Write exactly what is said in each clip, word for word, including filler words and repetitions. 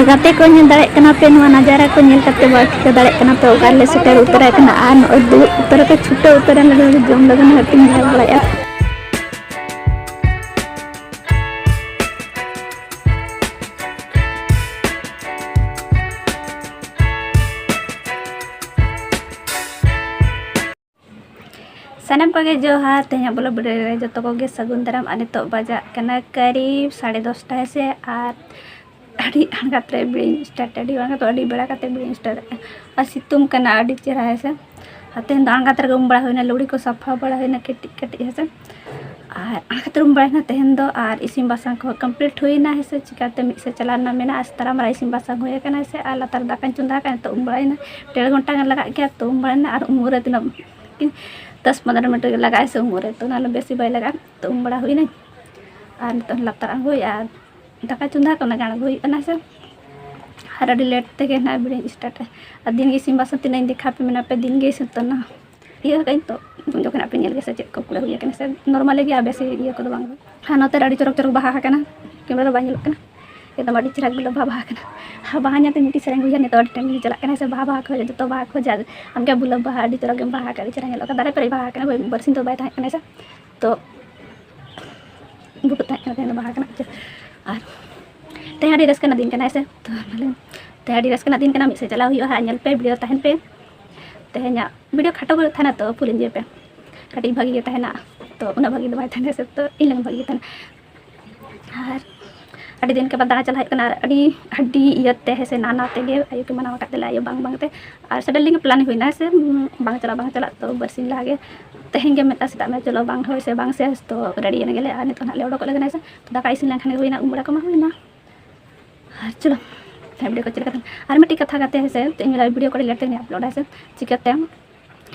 ᱜᱟᱛᱮ ᱠᱚ, ᱧᱮᱞ ᱫᱟᱲᱮᱭᱟᱜ ᱠᱟᱱᱟ ᱯᱮ, ᱱᱚᱣᱟ ᱱᱟᱡᱟᱨᱟ ᱠᱚ ᱧᱮᱞ ᱠᱟᱛᱮ ᱵᱟᱢ ᱴᱷᱤᱠᱟᱹ ᱫᱟᱲᱮᱭᱟᱜ ᱠᱟᱱᱟ ᱯᱮ ᱚᱠᱟ ᱨᱮᱞᱮ ᱥᱮᱴᱮᱨ ᱩᱛᱟᱹᱨ ᱟᱠᱟᱱᱟ᱾ ᱟᱨ ᱱᱚᱜᱼᱚᱭ ᱫᱩᱲᱩᱵ ᱩᱛᱟᱹᱨ ᱟᱠᱟᱱ, ᱪᱷᱩᱴᱟᱹᱣ ᱩᱛᱟᱹᱨ ᱟᱠᱟᱱ, ᱡᱚᱢ ᱞᱟᱹᱜᱤᱫ ᱦᱟᱹᱴᱤᱧ ᱧᱮᱞ ᱵᱟᱲᱟᱭᱟ᱾ ᱥᱟᱱᱟᱢ ᱠᱚᱜᱮ ᱡᱚᱦᱟᱨ᱾ ᱛᱮᱦᱮᱧᱟᱜ vlog video ᱨᱮ ᱡᱚᱛᱚ ᱠᱚᱜᱮ ᱥᱟᱹᱜᱩᱱ ᱫᱟᱨᱟᱢ᱾ ᱟᱨ ᱱᱤᱛᱚᱜ ᱵᱟᱡᱟᱜ ᱠᱟᱱᱟ ᱠᱟᱹᱨᱤᱵ ᱥᱟᱲᱮ ᱫᱚᱥᱴᱟ, ᱦᱮᱸ ᱥᱮ᱾ ᱟᱨ ᱟᱹᱰᱤ ᱟᱬᱜᱟᱛ ᱨᱮ video start, ᱟᱹᱰᱤ ᱟᱬᱜᱟᱛ, ᱟᱹᱰᱤ ᱵᱮᱲᱟ ᱠᱟᱛᱮ video start᱾ ᱟᱨ ᱥᱤᱛᱩᱝ ᱠᱟᱱᱟ ᱟᱹᱰᱤ ᱪᱮᱦᱨᱟ, ᱦᱮᱸ ᱥᱮ᱾ ᱟᱨ ᱛᱮᱦᱮᱧ ᱫᱚ ᱟᱬᱜᱟᱛ ᱨᱮᱜᱮ ᱩᱢ ᱵᱟᱲᱟ ᱦᱩᱭᱱᱟ, ᱞᱩᱜᱽᱲᱤ ᱠᱚ ᱥᱟᱯᱷᱟ ᱵᱟᱲᱟ ᱦᱩᱭᱱᱟ ᱠᱟᱹᱴᱤᱡ ᱠᱟᱹᱴᱤᱡ, ᱦᱮᱸ ᱥᱮ᱾ ᱟᱨ ᱟᱬᱜᱟᱛ ᱨᱮ ᱩᱢ ᱵᱟᱲᱟᱭᱱᱟ ᱛᱮᱦᱮᱧ ᱫᱚ, ᱟᱨ ᱤᱥᱤᱱ ᱵᱟᱥᱟᱝ ᱠᱚᱦᱚᱸ complete ᱦᱩᱭᱱᱟ, ᱦᱮᱸ ᱥᱮ᱾ ᱪᱤᱠᱟᱹᱛᱮ ᱢᱤᱫ ᱥᱮᱫ ᱪᱟᱞᱟᱣ ᱨᱮᱱᱟᱜ ᱢᱮᱱᱟᱜᱼᱟ, ᱥᱮᱛᱟᱜ ᱨᱮ ᱤᱥᱤᱱ ᱵᱟᱥᱟᱝ ᱦᱩᱭ ᱟᱠᱟᱱᱟ, ᱦᱮᱸ ᱥᱮ᱾ ᱟᱨ ᱞᱟᱛᱟᱨ ᱨᱮ ᱫᱟᱠᱟᱧ ᱪᱚᱸᱫᱟ ᱟᱠᱟᱫᱼᱟ, ᱱᱤᱛᱚᱜ ᱩᱢ ᱵᱟᱲᱟᱭᱱᱟ, ᱰᱮᱲ ᱜᱷᱚᱱᱴᱟ ᱜᱟᱱ ᱞᱟᱜᱟᱜ ᱜᱮᱭᱟ, ᱛᱚ ᱩᱢ ᱵᱟᱲᱟᱭᱱᱟ᱾ ᱟᱨ ᱩᱢᱩᱜ ᱨᱮ ᱛᱤᱱᱟᱹᱜ ᱫᱚᱥ ᱯᱚᱱᱨᱚ ᱢᱤᱱᱤᱴ ᱜᱮ ᱞᱟᱜᱟᱜᱼᱟ, ᱥᱮ ᱩᱢᱩᱜ ᱨᱮ, ᱛᱚ ᱚᱱᱟ ᱫᱚ ᱵᱮᱥᱤ ᱵᱟᱭ ᱞᱟᱜᱟᱜᱼᱟ᱾ ᱛᱚ ᱩᱢ ᱵᱟᱲᱟ ᱦᱩᱭᱱᱟᱹᱧ, ᱟᱨ ᱱᱤᱛᱚᱜ ᱞᱟᱛᱟᱨ ᱟᱬᱜᱚ ᱦᱩᱭᱩᱜᱼᱟ, ᱟᱨ ᱫᱟᱠᱟ ᱪᱚᱸᱫᱟ ᱠᱟᱜ ᱚᱱᱟ ᱜᱮ ᱟᱬᱜᱚ ᱦᱩᱭᱩᱜ ᱠᱟᱱᱟ, ᱥᱮ᱾ ᱟᱨ ᱟᱹᱰᱤ late ᱛᱮᱜᱮ ᱱᱟᱦᱟᱜ video ᱧ start ᱟ᱾ ᱟᱨ ᱫᱤᱱ ᱜᱮ ᱤᱥᱤᱱ ᱵᱟᱥᱟᱝ ᱛᱤᱱᱟᱹᱜ ᱤᱧ ᱫᱮᱠᱷᱟᱣ ᱟᱯᱮ ᱢᱮᱱᱟ ᱯᱮ, ᱫᱤᱱ ᱜᱮ ᱤᱥᱤᱱ ᱛᱟᱦᱮᱱᱟ᱾ ᱤᱭᱟᱹ ᱠᱟᱜ ᱟᱹᱧ ᱛᱚ, ᱩᱱ ᱡᱚᱠᱷᱚᱱ ᱟᱯᱮ ᱧᱮᱞ ᱜᱮ ᱥᱮ ᱪᱮᱫ ᱠᱚ ᱠᱩᱲᱟᱹ ᱦᱩᱭ ᱟᱠᱟᱱᱟ, ᱥᱮ normally ᱜᱮ, ᱟᱨ ᱵᱮᱥᱤ ᱤᱭᱟᱹ ᱠᱚᱫᱚ ᱵᱟᱝ᱾ ᱟᱨ ᱱᱚᱛᱮ ᱨᱮ ᱟᱹᱰᱤ ᱪᱚᱨᱚᱠ ᱪᱚᱨᱚᱠ ᱵᱟᱦᱟ ᱟᱠᱟᱱᱟ, camera ᱨᱮ ᱵᱟᱭ ᱧᱮᱞᱚᱜ ᱠᱟᱱᱟ᱾ ᱮᱠᱫᱚᱢ ᱟᱹᱰᱤ ᱪᱮᱦᱨᱟ ᱜᱩᱞᱟᱹᱵ ᱵᱟᱦᱟ, ᱵᱟᱦᱟ ᱟᱠᱟᱱᱟ᱾ ᱟᱨ ᱵᱟᱦᱟ ᱧᱮᱞ ᱛᱮ ᱢᱤᱫᱴᱤᱡ ᱥᱮᱨᱮᱧ ᱩᱭᱦᱟᱹᱨ, ᱱᱤᱛᱚᱜ ᱟᱹᱰᱤ trending ᱪᱟᱞᱟᱜ ᱠᱟᱱᱟ, ᱥᱮ ᱵᱟᱦᱟ, ᱵᱟᱦᱟ ᱠᱷᱚᱡ ᱡᱚᱛᱚ ᱵᱟᱦᱟ ᱠᱷᱚᱡᱟ ᱟᱢ ᱜᱮ ᱜᱩᱞᱟᱹᱵ ᱵᱟᱦᱟ, ᱟᱹᱰᱤ ᱪᱚᱨᱚᱠ ᱜᱮᱢ ᱵᱟᱦᱟ ᱟᱠᱟᱫ, ᱟᱹᱰᱤ ᱪᱮᱦᱨᱟ ᱧᱮᱞᱚᱜ ᱠᱟᱱᱟ᱾ ᱫᱟᱨᱮ ᱯᱮᱨᱮᱡ ᱵᱟᱦᱟ ᱟᱠᱟᱱᱟ, ᱵᱟᱹᱨᱥᱤᱧ ᱫᱚ ᱵᱟᱭ ᱛᱟᱦᱮᱸ ᱠᱟᱱᱟ, ᱥᱮ᱾ ᱛᱚ ᱵᱩᱴᱟᱹ ᱛᱟᱦᱮᱸ ᱠᱟᱱᱟ, ᱛᱮᱦᱮᱧ ᱫᱚ ᱵᱟᱦᱟ ᱠᱟᱱᱟ᱾ ᱟᱨ ᱛᱮᱦᱮᱧ ᱟᱹᱰᱤ ᱨᱟᱹᱥᱠᱟᱹ ᱨᱮᱱᱟᱜ ᱫᱤᱱ ᱠᱟᱱᱟ, ᱦᱮᱸ ᱥᱮ᱾ ᱛᱚ ᱛᱮᱦᱮᱧ ᱟᱹᱰᱤ ᱨᱟᱹᱥᱠᱟᱹ ᱨᱮᱱᱟᱜ ᱫᱤᱱ ᱠᱟᱱᱟ, ᱢᱤᱫ ᱥᱮᱫ ᱪᱟᱞᱟᱣ ᱦᱩᱭᱩᱜᱼᱟ ᱦᱟᱸᱜ, ᱧᱮᱞ ᱯᱮ, video ᱛᱟᱦᱮᱱ ᱯᱮ᱾ ᱛᱮᱦᱮᱧᱟᱜ video ᱠᱷᱟᱴᱚ ᱜᱮ ᱛᱟᱦᱮᱱᱟ, ᱛᱚ full enjoy ᱯᱮ᱾ ᱠᱟᱹᱴᱤᱡ ᱵᱷᱟᱹᱜᱤ ᱜᱮ ᱛᱟᱦᱮᱱᱟ, ᱛᱚ ᱩᱱᱟᱹᱜ ᱵᱷᱟᱹᱜᱤ ᱫᱚ ᱵᱟᱭ ᱛᱟᱦᱮᱱᱟ, ᱥᱮ᱾ ᱛᱚ ᱤᱧ ᱞᱟᱹᱜᱤᱫ ᱵᱷᱟᱹᱜᱤ ᱜᱮ ᱛᱟᱦᱮᱱᱟ᱾ ᱟᱨ ᱟᱹᱰᱤ ᱫᱤᱱ ᱠᱮ ᱵᱟᱫ ᱫᱟᱬᱟ ᱪᱟᱞᱟᱜ ᱦᱩᱭᱩᱜ ᱠᱟᱱᱟ, ᱟᱨ ᱟᱹᱰᱤ, ᱟᱹᱰᱤ ᱤᱭᱟᱹᱛᱮ, ᱦᱮᱸ ᱥᱮ, ᱱᱟᱱᱟ ᱛᱮᱜᱮ ᱟᱭᱳ ᱠᱤᱱ ᱢᱟᱱᱟ ᱟᱠᱟᱫ ᱛᱮᱞᱮ, ᱟᱭᱳ ᱵᱟᱝ, ᱵᱟᱝ ᱛᱮ᱾ ᱟᱨ suddenly ᱜᱮ planning ᱦᱩᱭᱱᱟ, ᱦᱮᱸ ᱥᱮ, ᱵᱟᱝ ᱪᱟᱞᱟᱜ, ᱵᱟᱝ ᱪᱟᱞᱟᱜ᱾ ᱛᱚ ᱵᱟᱨᱥᱤᱧ ᱞᱟᱦᱟ ᱜᱮ ᱛᱮᱦᱮᱧ ᱜᱮ ᱢᱮᱛᱟ ᱥᱮᱛᱟᱜ ᱢᱮ, ᱪᱚᱞᱚ ᱵᱟᱝ ᱦᱳᱭ ᱥᱮ ᱵᱟᱝ ᱥᱮ, ᱛᱚ ready ᱮᱱ ᱜᱮᱞᱮ᱾ ᱟᱨ ᱱᱤᱛᱚᱜ ᱱᱟᱦᱟᱜ ᱞᱮ ᱚᱰᱚᱠᱚᱜ ᱞᱟᱹᱜᱤᱫ, ᱦᱮᱸ ᱥᱮ᱾ ᱛᱚ ᱫᱟᱠᱟ ᱤᱥᱤᱱ ᱞᱮᱱᱠᱷᱟᱱ ᱜᱮ ᱦᱩᱭᱱᱟ, ᱩᱢ ᱵᱟᱲᱟ ᱠᱚᱢᱟ ᱦᱩᱭᱱᱟ᱾ ᱟᱨ ᱪᱚᱞᱚ, video ᱠᱚ ᱪᱮᱫ ᱞᱮᱠᱟ ᱛᱟᱦᱮᱱ᱾ ᱟᱨ ᱢᱤᱫᱴᱤᱡ ᱠᱟᱛᱷᱟ ᱠᱟᱛᱮ, ᱦᱮᱸ ᱥᱮ, ᱛᱮᱦᱮᱧ ᱵᱮᱲᱟ video ᱠᱚ ᱟᱹᱰᱤ late ᱛᱮ upload ᱟ, ᱦᱮᱸ ᱥᱮ᱾ ᱪᱤᱠᱟᱹᱛᱮ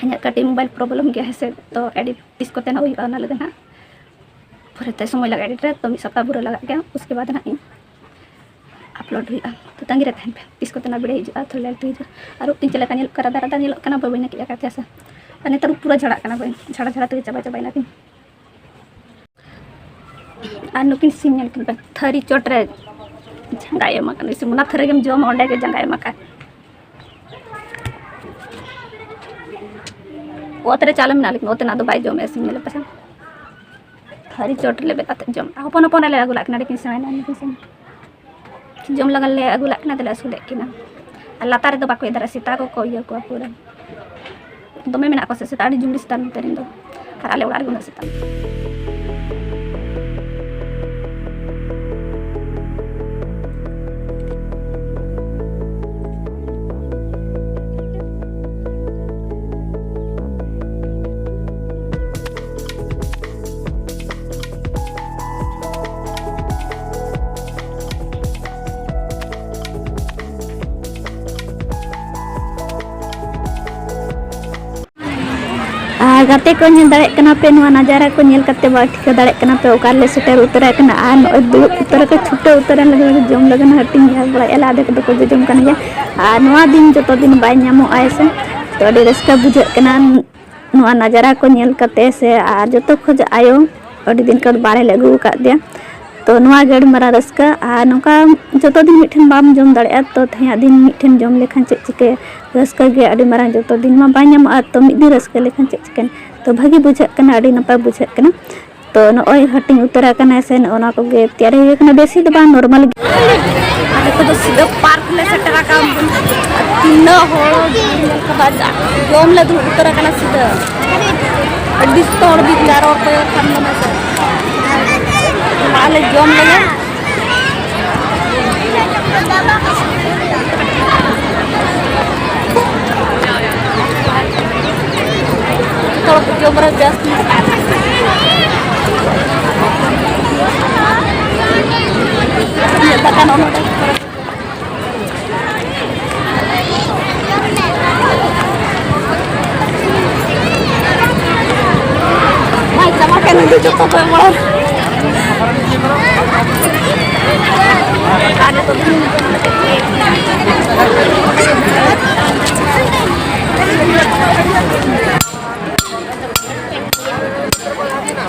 ᱤᱧᱟᱹᱜ ᱠᱟᱹᱴᱤᱡ mobile problem ᱜᱮᱭᱟ, ᱦᱮᱸ ᱥᱮ᱾ ᱛᱚ edit ᱛᱤᱥ ᱠᱚᱛᱮ ᱱᱟᱜ ᱦᱩᱭᱩᱜᱼᱟ, ᱚᱱᱟ ᱞᱟᱹᱜᱤᱫ ᱦᱟᱸᱜ ᱯᱚᱨᱮᱛᱮ ᱥᱚᱢᱚᱭ ᱞᱟᱜᱟᱜᱼᱟ edit ᱨᱮ, ᱛᱚ ᱢᱤᱫ ᱥᱚᱯᱛᱟᱦ ᱯᱩᱨᱟᱹ ᱞᱟᱜᱟᱜ ᱜᱮᱭᱟ, ᱩᱥᱠᱮ ᱵᱟᱫᱽ ᱱᱟᱜ ᱤᱧ upload ᱦᱩᱭᱩᱜᱼᱟ᱾ ᱛᱚ ᱛᱟᱺᱜᱤ ᱨᱮ ᱛᱟᱦᱮᱱ ᱯᱮ, ᱛᱤᱥ ᱠᱚᱛᱮ ᱱᱟᱜ video ᱦᱤᱡᱩᱜᱼᱟ᱾ ᱛᱚ late ᱛᱮ ᱦᱤᱡᱩᱜᱼᱟ᱾ ᱟᱨ ᱩᱵ ᱛᱤᱧ ᱪᱮᱫ ᱞᱮᱠᱟ ᱧᱮᱞᱚᱜ ᱠᱟᱱᱟ, ᱨᱟᱫᱟ ᱨᱟᱫᱟ ᱧᱮᱞᱚᱜ ᱠᱟᱱᱟ, ᱵᱟᱹᱧ ᱱᱟᱹᱠᱤᱡ ᱟᱠᱟᱫ ᱛᱮ, ᱦᱮᱸ ᱥᱮ᱾ ᱟᱨ ᱱᱮᱛᱟᱨ ᱩᱵ ᱯᱩᱨᱟᱹ ᱡᱷᱟᱲᱟᱜ ᱠᱟᱱᱟ, ᱵᱟᱹᱧ, ᱡᱷᱟᱲᱟ ᱡᱷᱟᱲᱟ ᱛᱮᱜᱮ ᱪᱟᱵᱟ ᱪᱟᱵᱟᱭᱮᱱᱟ ᱛᱤᱧ᱾ ᱟᱨ ᱱᱩᱠᱤᱱ ᱥᱤᱢ ᱧᱮᱞ ᱠᱤᱱ ᱯᱮ, ᱛᱷᱟᱹᱨᱤ ᱪᱚᱴ ᱨᱮ ᱡᱟᱸᱜᱟᱭ ᱮᱢ ᱟᱠᱟᱱᱟ᱾ ᱤᱥᱤᱱ ᱚᱱᱟ ᱛᱷᱟᱹᱨᱤ ᱜᱮᱢ ᱡᱚᱢᱟ, ᱚᱸᱰᱮ ᱜᱮ ᱡᱟᱸᱜᱟᱭ ᱮᱢ ᱟᱠᱟᱱ᱾ ᱚᱛ ᱨᱮ ᱪᱟᱣᱞᱮ ᱢᱮᱱᱟᱜᱼᱟ, ᱞᱮᱠᱤᱱ ᱚᱛ ᱨᱮᱱᱟᱜ ᱫᱚ ᱵᱟᱭ ᱡᱚᱢᱮᱜᱼᱟ, ᱥᱤᱢ ᱧᱮᱞᱮ ᱯᱮᱥᱮ᱾ ᱛᱷᱟᱹᱨᱤ ᱪᱚᱴ ᱨᱮ ᱞᱮᱵᱮᱫ ᱠᱟᱛᱮ ᱡᱚᱢ᱾ ᱦᱚᱯᱚᱱ ᱦᱚᱯᱚᱱ ᱞᱮ ᱟᱹᱜᱩ ᱞᱟᱜ ᱠᱤᱱᱟ, ᱟᱹᱰᱤ ᱠᱤᱱ ᱥᱮᱬᱟᱭᱮᱱᱟ, ᱟᱹᱰᱤ ᱠᱤᱱ ᱥᱮᱬᱟ᱾ ᱡᱚᱢ ᱞᱟᱜᱟᱫ ᱞᱮ ᱟᱹᱜᱩ ᱞᱟᱜ ᱠᱤᱱᱟ, ᱟᱫᱚᱞᱮ ᱟᱹᱥᱩᱞᱮᱫ ᱠᱤᱱᱟ᱾ ᱟᱨ ᱞᱟᱛᱟᱨ ᱨᱮᱫᱚ ᱵᱟᱠᱚ ᱤᱭᱟᱹ ᱫᱟᱲᱮᱭᱟᱜᱼᱟ, ᱥᱮᱛᱟ ᱠᱚᱠᱚ ᱤᱭᱟᱹ ᱠᱚᱣᱟ ᱯᱩᱨᱟᱹ᱾ ᱫᱚᱢᱮ ᱢᱮᱱᱟᱜ ᱠᱚᱣᱟ ᱥᱮ ᱥᱮᱛᱟ, ᱟᱹᱰᱤ ᱡᱩᱜᱽᱞᱤ ᱥᱮᱛᱟ ᱱᱚᱛᱮ ᱨᱮᱱ ᱫᱚ᱾ ᱟᱨ ᱟᱞᱮ ᱚᱲᱟᱜ ᱨᱮ ᱩᱱᱟᱹᱜ ᱥᱮᱛᱟ᱾ ᱟᱨ ᱜᱟᱛᱮ ᱠᱚ, ᱧᱮᱞ ᱫᱟᱲᱮᱭᱟᱜ ᱠᱟᱱᱟ ᱯᱮ, ᱱᱚᱣᱟ ᱱᱟᱡᱟᱨᱟ ᱠᱚ ᱧᱮᱞ ᱠᱟᱛᱮ ᱵᱟ ᱴᱷᱤᱠᱟᱹ ᱫᱟᱲᱮᱭᱟᱜ ᱠᱟᱱᱟ ᱯᱮ ᱚᱠᱟ ᱨᱮᱞᱮ ᱥᱮᱴᱮᱨ ᱩᱛᱟᱹᱨ ᱟᱠᱟᱱᱟ᱾ ᱟᱨ ᱱᱚᱜᱼᱚᱭ ᱫᱩᱲᱩᱵ ᱩᱛᱟᱹᱨ ᱟᱠᱟᱱ, ᱪᱷᱩᱴᱟᱹᱣ ᱩᱛᱟᱹᱨ ᱮᱱ ᱞᱮᱠᱟ ᱡᱚᱢ ᱞᱟᱹᱜᱤᱫ ᱦᱟᱹᱴᱤᱧ ᱡᱟᱦᱟᱸ ᱵᱟᱲᱟᱭᱮᱫᱼᱟ ᱞᱮ, ᱟᱫᱷᱮ ᱠᱚᱫᱚ ᱠᱚ ᱡᱚᱡᱚᱢ ᱠᱟᱱ ᱜᱮᱭᱟ᱾ ᱟᱨ ᱱᱚᱣᱟ ᱫᱤᱱ ᱡᱚᱛᱚ ᱫᱤᱱ ᱵᱟᱭ ᱧᱟᱢᱚᱜᱼᱟ ᱥᱮ, ᱛᱚ ᱟᱹᱰᱤ ᱨᱟᱹᱥᱠᱟᱹ ᱵᱩᱡᱷᱟᱹᱜ ᱠᱟᱱᱟ᱾ ᱱᱚᱣᱟ ᱱᱟᱡᱟᱨᱟ ᱠᱚ ᱧᱮᱞ ᱠᱟᱛᱮ ᱥᱮ, ᱟᱨ ᱡᱚᱛᱚ ᱠᱷᱚᱡ ᱟᱭᱳ ᱟᱹᱰᱤ ᱫᱤᱱ ᱠᱷᱚᱱ ᱵᱟᱦᱨᱮ ᱞᱮ ᱟᱹᱜᱩ ᱟᱠᱟᱫ ᱫᱮᱭᱟ᱾ ᱛᱚ ᱱᱚᱣᱟ ᱜᱮ ᱟᱹᱰᱤ ᱢᱟᱨᱟᱝ ᱨᱟᱹᱥᱠᱟᱹ᱾ ᱟᱨ ᱱᱚᱝᱠᱟ ᱡᱚᱛᱚ ᱫᱤᱱ ᱢᱤᱫ ᱴᱷᱮᱱ ᱵᱟᱢ ᱡᱚᱢ ᱫᱟᱲᱮᱭᱟᱜᱼᱟ, ᱛᱚ ᱛᱮᱦᱮᱧᱟᱜ ᱫᱤᱱ ᱢᱤᱫ ᱴᱷᱮᱱ ᱡᱚᱢ ᱞᱮᱠᱷᱟᱱ ᱪᱮᱫ ᱪᱤᱠᱟᱹᱭᱟ? ᱨᱟᱹᱥᱠᱟᱹ ᱜᱮ ᱟᱹᱰᱤ ᱢᱟᱨᱟᱝ, ᱡᱚᱛᱚ ᱫᱤᱱ ᱢᱟ ᱵᱟᱭ ᱧᱟᱢᱚᱜᱼᱟ, ᱛᱚ ᱢᱤᱫ ᱫᱤᱱ ᱨᱟᱹᱥᱠᱟᱹ ᱞᱮᱠᱷᱟᱱ ᱪᱮᱫ ᱪᱤᱠᱟᱹᱭᱟ? ᱛᱚ ᱵᱷᱟᱹᱜᱤ ᱵᱩᱡᱷᱟᱹᱜ ᱠᱟᱱᱟ, ᱟᱹᱰᱤ ᱱᱟᱯᱟᱭ ᱵᱩᱡᱷᱟᱹᱜ ᱠᱟᱱᱟ᱾ ᱛᱚ ᱱᱚᱜᱼᱚᱭ ᱦᱟᱹᱴᱤᱧ ᱩᱛᱟᱹᱨ ᱟᱠᱟᱱᱟᱭ ᱥᱮ, ᱱᱚᱜᱼᱚ ᱱᱚᱣᱟ ᱠᱚᱜᱮ ᱛᱮᱭᱟᱨᱤ ᱦᱩᱭ ᱟᱠᱟᱱᱟ, ᱵᱮᱥᱤ ᱫᱚ ᱵᱟᱝ, ᱱᱚᱨᱢᱟᱞ ᱜᱮ᱾ ᱟᱞᱮ ᱠᱚᱫᱚ ᱥᱤᱫᱷᱟᱹ ᱯᱟᱨᱠ ᱞᱮ ᱥᱮᱴᱮᱨ ᱟᱠᱟᱱ, ᱛᱤᱱᱟᱹᱜ ᱦᱚᱲ ᱧᱮᱞ ᱠᱟᱫᱟ, ᱡᱚᱢ ᱞᱮ ᱫᱩᱲᱩᱵ ᱩᱛᱟᱹᱨ ᱟᱠᱟᱱᱟ ᱥᱤᱫᱷᱟᱹ᱾ ᱟᱹᱰᱤ ᱥᱚᱠᱛᱚ ᱦᱚᱲ ᱵᱤᱪᱟᱨ ᱦᱚᱲ ᱠᱚ ᱠᱷᱟᱱ ᱫᱚ ᱢᱟᱥᱮ ᱟᱞᱮ ᱡᱚᱢ ᱞᱮᱜᱮ᱾ ᱡᱚᱛᱚ ᱦᱚᱲ ᱡᱚᱢ ᱨᱮ ᱵᱮᱥ᱾ ᱫᱟᱠᱟ ᱱᱚᱜᱼᱚ ᱱᱚᱰᱮ᱾ ᱵᱟᱭ ᱪᱟᱵᱟ ᱠᱟᱱᱟ, ᱡᱚᱛᱚ ᱠᱚ ᱮᱢᱚᱜᱼᱟ᱾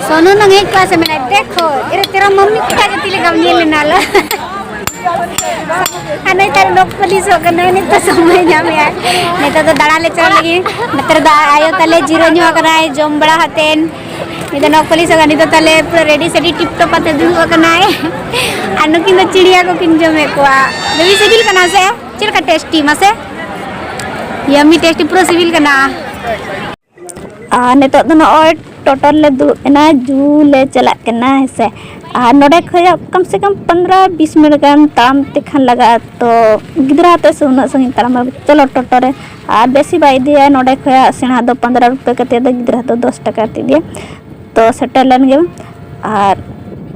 सोनू ने यही क्लास में देखो, अरे तेरा मम्मी की क्या जती लगा, ये लेने वाला। ᱟᱨ ᱱᱮᱛᱟᱨ ᱱᱚᱠ ᱯᱩᱞᱤᱥᱚᱜ ᱠᱟᱱᱟᱭ, ᱱᱤᱛᱚᱜ ᱥᱚᱢᱚᱭ ᱧᱟᱢᱮᱜᱼᱟᱭ᱾ ᱱᱤᱛᱚᱜ ᱫᱚ ᱫᱟᱬᱟᱱ ᱞᱮ ᱪᱟᱞᱟᱜ ᱞᱟᱹᱜᱤᱫ᱾ ᱱᱚᱛᱮ ᱨᱮᱫᱚ ᱟᱭᱳ ᱛᱟᱞᱮ ᱡᱤᱨᱟᱹ ᱧᱚᱜ ᱟᱠᱟᱱᱟᱭ ᱡᱚᱢ ᱵᱟᱲᱟ ᱠᱟᱛᱮᱱ᱾ ᱱᱤᱛᱚᱜ ᱱᱚᱠ ᱯᱩᱞᱤᱥᱚᱜ ᱠᱟᱱᱟ, ᱱᱤᱛᱚᱜ ᱛᱟᱞᱮ ᱯᱩᱨᱟᱹ ᱨᱮᱰᱤ ᱥᱮᱰᱤ ᱴᱤᱯ ᱴᱚᱯ ᱟᱛᱮ ᱫᱩᱲᱩᱵ ᱟᱠᱟᱱᱟᱭ᱾ ᱟᱨ ᱱᱩᱠᱤᱱ ᱫᱚ ᱪᱤᱲᱤᱭᱟ ᱠᱚᱠᱤᱱ ᱡᱚᱢᱮᱫ ᱠᱚᱣᱟ᱾ ᱵᱮᱵᱤ, ᱥᱤᱵᱤᱞ ᱠᱟᱱᱟ ᱥᱮ? ᱪᱮᱫ ᱞᱮᱠᱟ ᱴᱮᱥᱴᱤ ᱢᱟᱥᱮ? ᱭᱟᱢᱤ ᱴᱮᱥᱴᱤ ᱯᱩᱨᱟᱹ ᱥᱤᱵᱤᱞ ᱠᱟᱱᱟ᱾ ᱟᱨ ᱱᱤᱛᱚᱜ ᱫᱚ ᱱᱚᱜᱼᱚᱭ ᱴᱳᱴᱳ ᱨᱮᱞᱮ ᱫᱩᱲᱩᱵ ᱮᱱᱟ, ᱡᱩ ᱞᱮ ᱪᱟᱞᱟᱜ ᱠᱟᱱᱟ, ᱦᱮᱸ ᱥᱮ᱾ ᱟᱨ ᱱᱚᱰᱮ ᱠᱷᱚᱱᱟᱜ ᱠᱚᱢ ᱥᱮ ᱠᱚᱢ ᱯᱚᱱᱨᱚ ᱵᱤᱥ ᱢᱤᱱᱤᱴ ᱜᱟᱱ ᱛᱟᱲᱟᱢ ᱛᱮᱠᱷᱟᱱ ᱞᱟᱜᱟᱜᱼᱟ᱾ ᱛᱚ ᱜᱤᱫᱽᱨᱟᱹ ᱟᱛᱮ ᱥᱮ ᱩᱱᱟᱹᱜ ᱥᱟᱺᱜᱤᱧ ᱛᱟᱲᱟᱢ ᱵᱟᱭ ᱵᱩᱡᱽ, ᱪᱚᱞᱚ ᱴᱳᱴᱳ ᱨᱮ᱾ ᱟᱨ ᱵᱮᱥᱤ ᱵᱟᱭ ᱤᱫᱤᱭᱟ, ᱱᱚᱰᱮ ᱠᱷᱚᱱᱟᱜ ᱥᱮᱬᱟ ᱫᱚ ᱯᱚᱱᱨᱚ ᱨᱩᱯᱤᱭᱟᱹ ᱠᱟᱛᱮ ᱫᱚ, ᱜᱤᱫᱽᱨᱟᱹ ᱫᱚ ᱫᱚᱥ ᱴᱟᱠᱟ ᱠᱟᱛᱮ ᱤᱫᱤᱭᱟ᱾ ᱛᱚ ᱥᱮᱴᱮᱨ ᱞᱮᱱ ᱜᱮ᱾ ᱟᱨ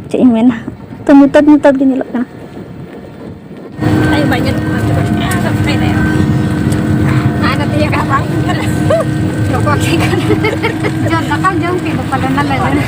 ᱪᱮᱫ ᱤᱧ ᱢᱮᱱᱟ, ᱛᱚ ᱧᱩᱛᱟᱹᱛ ᱧᱩᱛᱟᱹᱛ ᱜᱮ ᱧᱮᱞᱚᱜ ᱠᱟᱱᱟ᱾ ᱟᱭᱳ ᱵᱟᱭ ᱧᱮᱞᱚᱜ ᱠᱟᱱᱟ, ᱛᱚᱵᱮ ᱟᱨ ᱱᱚᱛᱮ ᱨᱮ᱾ ᱟᱨ ᱱᱚᱛᱮ ᱨᱮ ᱵᱟᱝ ᱧᱮᱞᱚᱜ ᱠᱟᱱᱟ᱾ ᱡᱚᱢ ᱫᱟᱠᱟᱢ ᱡᱚᱢ ᱠᱮᱫ ᱫᱚ ᱯᱟᱞᱮ, ᱚᱱᱟ ᱞᱟᱹᱜᱤᱫ᱾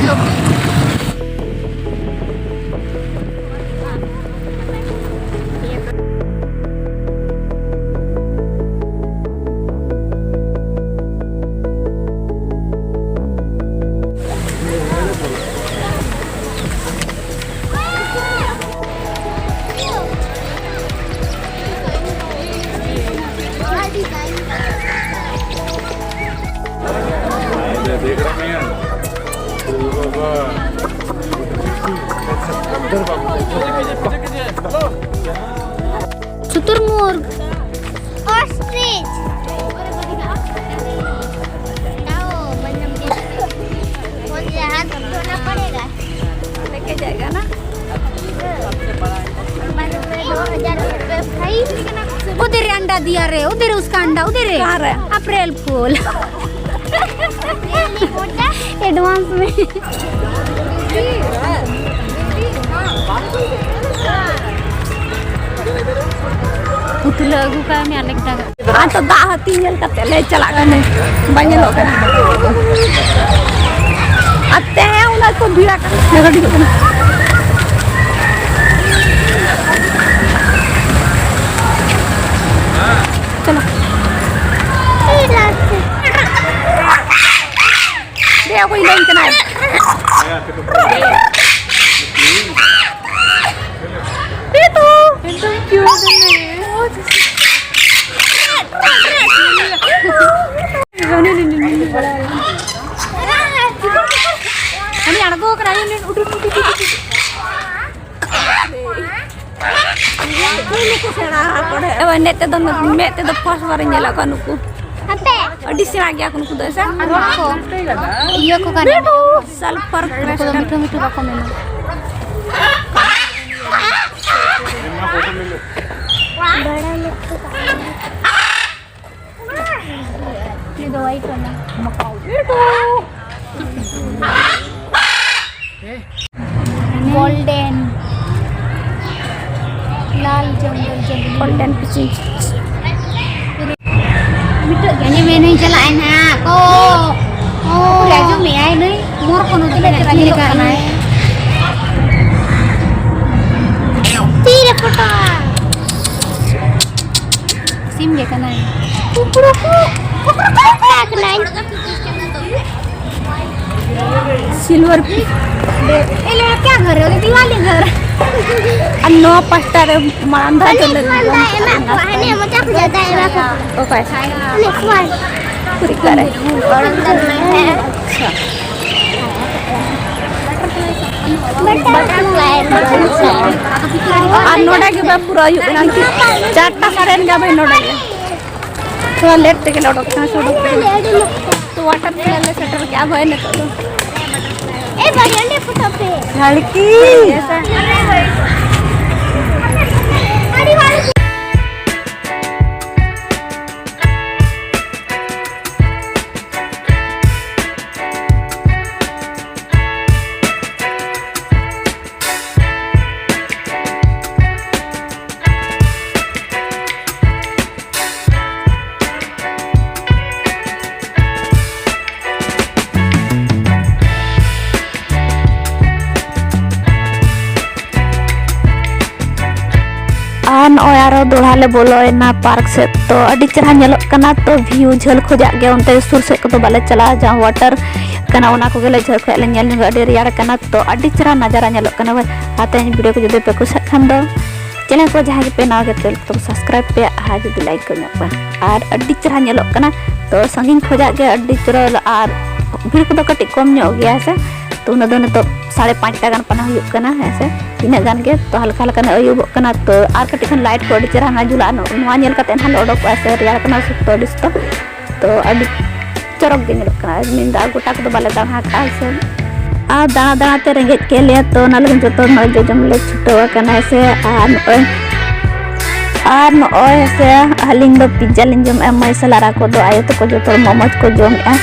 शुतुरमुर्ग। ऑस्ट्रिच। आओ, बंदर। वो जो हाथ धोना पड़ेगा। लेके जाएगा ना। दो हजार रुपये भाई। उधर अंडा दिया रे, उधर उसका अंडा, उधर रे। कहाँ रे? अप्रैल फूल। एडवांस में। ᱩᱛᱩ ᱞᱮ ᱟᱹᱜᱩ ᱠᱟᱜ ᱢᱮ, ᱟᱞᱮ ᱠᱮᱫᱟ᱾ ᱟᱨ ᱛᱚ ᱫᱟᱜ ᱦᱟᱹᱛᱤ ᱧᱮᱞ ᱠᱟᱛᱮ ᱞᱮ ᱪᱟᱞᱟᱜ ᱠᱟᱱᱟ, ᱵᱟᱝ ᱧᱮᱞᱚᱜ ᱠᱟᱱᱟ᱾ ᱟᱨ ᱛᱮᱦᱮᱧ ᱚᱱᱟ ᱠᱚ ᱵᱷᱤᱲ ᱟᱠᱟᱱᱟ, ᱜᱟᱹᱰᱤ ᱠᱟᱱᱟ᱾ ᱪᱚᱞᱚ᱾ ᱫᱮ, ᱚᱠᱚᱭ ᱞᱟᱹᱭ ᱠᱟᱱᱟᱭ? ᱯᱤᱛᱩ᱾ ᱩᱱᱤ ᱟᱬᱜᱚ ᱠᱟᱱᱟᱭ, ᱩᱱᱤ ᱩᱰᱩᱠ, ᱩᱰᱩᱠ, ᱩᱰᱩᱠ, ᱩᱰᱩᱠ᱾ ᱮ ᱵᱟᱵᱟ, ᱱᱮᱛ ᱛᱮᱫᱚ, ᱢᱮᱫ ᱛᱮᱫᱚ first ᱵᱟᱨᱤᱧ ᱧᱮᱞ ᱟᱠᱟᱫ ᱠᱚᱣᱟ ᱱᱩᱠᱩ᱾ ᱦᱟᱯᱮ᱾ ᱟᱹᱰᱤ ᱥᱮᱬᱟ ᱜᱮᱭᱟ ᱠᱚ ᱱᱩᱠᱩ ᱫᱚ, ᱦᱮᱸ ᱥᱮ? ᱟᱨ ᱱᱚᱣᱟ ᱠᱚ ᱤᱭᱟᱹ ᱠᱚ ᱠᱟᱱᱟ᱾ Sulphur ᱱᱩᱠᱩ ᱫᱚ crustal᱾ ᱢᱤᱴᱷᱩ ᱢᱤᱴᱷᱩ ᱵᱟᱠᱚ ᱢᱮᱱᱟ᱾ ᱩᱱᱤ ᱫᱚ white ᱠᱟᱱᱟ᱾ Golden. ᱞᱟᱞ ᱡᱚᱝᱜᱚᱞ ᱡᱚᱝᱜᱚᱞ᱾ Golden fishing. ᱢᱤᱫᱴᱮᱡ ᱜᱟᱱᱮ ᱢᱮᱱᱟᱹᱧ ᱪᱟᱞᱟᱜ ᱟᱭ ᱱᱟᱦᱟᱜ ᱠᱚ᱾ ᱚ᱾ ᱩᱠᱩᱨᱮ ᱟᱸᱡᱚᱢᱮᱜ ᱟᱭ ᱱᱩᱭ? ᱢᱚᱨ ᱠᱚ ᱱᱚᱛᱮ ᱨᱮ ᱪᱮᱫ ᱞᱮᱠᱟ ᱧᱮᱞᱚᱜ ᱠᱟᱱᱟᱭ? ᱛᱤᱨᱮ ᱯᱷᱳᱴᱳ? ᱥᱤᱢ ᱜᱮ ᱠᱟᱱᱟᱭ᱾ ᱠᱩᱠᱲᱩ ᱠᱚ, ᱠᱩᱠᱲᱩ ᱠᱚ ᱠᱚᱭᱟ ᱠᱟᱱᱟᱭ᱾ Silver fish. ए, ये क्या घर है? दिवाली घर। ᱟᱨ ᱱᱚᱣᱟ ᱯᱟᱥᱴᱟ ᱨᱮ ᱢᱟᱲᱟᱝ ᱫᱷᱟᱨᱟ ᱫᱚ ᱞᱟᱹᱜᱤᱫ ᱫᱚ ᱮᱢᱟ ᱠᱚ, ᱦᱟᱱᱮ ᱢᱚᱪᱟ ᱠᱚ ᱡᱟᱫᱟ ᱮᱢᱟ ᱠᱚ᱾ ᱚᱠᱚᱭ? Next one. ᱯᱩᱨᱤᱠᱟ ᱨᱮ᱾ ᱟᱪᱪᱷᱟ᱾ Butterfly. ᱟᱨ ᱱᱚᱰᱮ ᱜᱮ ᱵᱟ ᱯᱩᱨᱟᱹ ᱦᱩᱭᱩᱜ ᱠᱟᱱᱟ, ᱪᱟᱨᱴᱟ ᱥᱟᱲᱮ ᱮᱱ ᱜᱮ ᱵᱷᱟᱹᱭ ᱱᱚᱰᱮ ᱜᱮ᱾ ᱛᱷᱚᱲᱟ late ᱛᱮᱜᱮ ᱞᱮ ᱚᱰᱚᱠ ᱠᱟᱱᱟ, ᱥᱮ ᱚᱰᱚᱠ ᱠᱟᱱᱟ᱾ ᱛᱚ, water ᱯᱞᱮ ᱞᱮ ᱥᱮᱴᱮᱨ ᱠᱮᱜᱼᱟ ᱵᱷᱟᱹᱭ ᱱᱤᱛᱚᱜ ᱫᱚ᱾ ए भाई, अंडे फुटा पे। लड़की। ᱟᱨ ᱱᱚᱜᱼᱚᱭ ᱟᱨᱚ ᱫᱚᱲᱦᱟ ᱞᱮ ᱵᱚᱞᱚᱭᱮᱱᱟ park ᱥᱮᱫ᱾ ᱛᱚ ᱟᱹᱰᱤ ᱪᱮᱦᱨᱟ ᱧᱮᱞᱚᱜ ᱠᱟᱱᱟ, ᱛᱚ view ᱡᱷᱟᱹᱞ ᱠᱷᱚᱡᱟᱜ ᱜᱮ, ᱚᱱᱛᱮ ᱥᱩᱨ ᱥᱮᱫ ᱠᱚᱫᱚ ᱵᱟᱞᱮ ᱪᱟᱞᱟᱜᱼᱟ, ᱡᱟᱦᱟᱸ water ᱠᱟᱱᱟ ᱚᱱᱟ ᱠᱚᱜᱮ ᱞᱮ ᱡᱷᱟᱹᱞ ᱠᱷᱚᱡ ᱞᱮ ᱧᱮᱞ ᱧᱚᱜᱟ᱾ ᱟᱹᱰᱤ ᱨᱮᱭᱟᱲ ᱠᱟᱱᱟ, ᱛᱚ ᱟᱹᱰᱤ ᱪᱮᱦᱨᱟ ᱱᱟᱡᱟᱨᱟ ᱧᱮᱞᱚᱜ ᱠᱟᱱᱟ ᱵᱷᱟᱹᱭ᱾ ᱟᱨ ᱛᱮᱦᱮᱧ video ᱠᱚ ᱡᱩᱫᱤ ᱯᱮ ᱠᱩᱥᱤᱭᱟᱜ ᱠᱷᱟᱱ ᱫᱚ ᱪᱮᱱᱮᱞ ᱠᱚ ᱡᱟᱦᱟᱸᱭ ᱜᱮᱯᱮ ᱱᱟᱣᱟ ᱜᱮ ᱛᱚ subscribe ᱯᱮ ᱟᱨ ᱡᱩᱫᱤ like ᱠᱚ ᱧᱚᱜ ᱯᱮ᱾ ᱟᱨ ᱟᱹᱰᱤ ᱪᱮᱦᱨᱟ ᱧᱮᱞᱚᱜ ᱠᱟᱱᱟ, ᱛᱚ ᱥᱟᱺᱜᱤᱧ ᱠᱷᱚᱱᱟᱜ ᱜᱮ ᱟᱹᱰᱤ ᱪᱚᱨᱚᱠ ᱟᱨ ᱵᱷᱤᱲ ᱠᱚᱫᱚ ᱠᱟᱹᱴᱤᱡ ᱠᱚᱢ ᱧᱚᱜ ᱜᱮᱭᱟ ᱥᱮ, ᱛᱚ ᱩᱱᱟᱹᱜ ᱫᱚ ᱱᱤᱛᱚᱜ ᱥᱟᱲᱮ ᱯᱟᱸᱪᱴᱟ ᱜᱟᱱ ᱯᱟᱱᱟ ᱦᱩᱭᱩᱜ ᱠᱟᱱᱟ ᱦᱮᱸ ᱥᱮ, ᱤᱱᱟᱹᱜ ᱜᱟᱱ ᱜᱮ᱾ ᱛᱚ ᱦᱟᱞᱠᱟ ᱦᱟᱞᱠᱟ ᱧᱚᱜ ᱟᱹᱭᱩᱵᱚᱜ ᱠᱟᱱᱟ, ᱛᱚ ᱟᱨ ᱠᱟᱹᱴᱤᱡ ᱠᱷᱟᱱ light ᱠᱚ ᱟᱹᱰᱤ ᱪᱮᱦᱨᱟ ᱦᱟᱸᱜ ᱡᱩᱞᱟᱜᱼᱟ᱾ ᱱᱚ-, ᱱᱚᱣᱟ ᱧᱮᱞ ᱠᱟᱛᱮ ᱦᱟᱸᱜ ᱞᱮ ᱚᱰᱚᱠᱚᱜᱼᱟ ᱥᱮ, ᱨᱮᱭᱟᱲ ᱠᱟᱱᱟ ᱥᱚᱠᱛᱚ ᱟᱹᱰᱤ ᱥᱚᱠᱛᱚ᱾ ᱛᱚ ᱟᱹᱰᱤ ᱪᱚᱨᱚᱠ ᱜᱮ ᱧᱮᱞᱚᱜ ᱠᱟᱱᱟ᱾ ᱢᱮᱱᱫᱟ ᱜᱚᱴᱟ ᱠᱚᱫᱚ ᱵᱟᱞᱮ ᱫᱟᱬᱟ ᱟᱠᱟᱫᱼᱟ ᱥᱮ᱾ ᱟᱨ ᱫᱟᱬᱟ ᱫᱟᱬᱟ ᱛᱮ ᱨᱮᱸᱜᱮᱡ ᱠᱮᱫ ᱞᱮᱭᱟ, ᱛᱚ ᱚᱱᱟ ᱞᱟᱹᱜᱤᱫ ᱡᱚᱛᱚ ᱦᱚᱲ ᱱᱚᱜᱼᱚᱭ ᱡᱚᱡᱚᱢ ᱞᱮ ᱪᱷᱩᱴᱟᱹᱣ ᱟᱠᱟᱱᱟ ᱥᱮ᱾ ᱟᱨ ᱱᱚᱜᱼᱚᱭ, ᱟᱨ ᱱᱚᱜᱼᱚᱭ ᱥᱮ ᱟᱹᱞᱤᱧ ᱫᱚ pizza ᱞᱤᱧ ᱡᱚᱢᱮᱫᱼᱟ, ᱢᱟᱹᱭ ᱥᱟᱞᱟᱜ ᱟᱠᱚ ᱫᱚ ᱟᱭᱳ ᱛᱟᱠᱚ ᱡᱚᱛᱚ ᱦᱚᱲ momos ᱠᱚ ᱡᱚᱢᱮᱫᱼᱟ᱾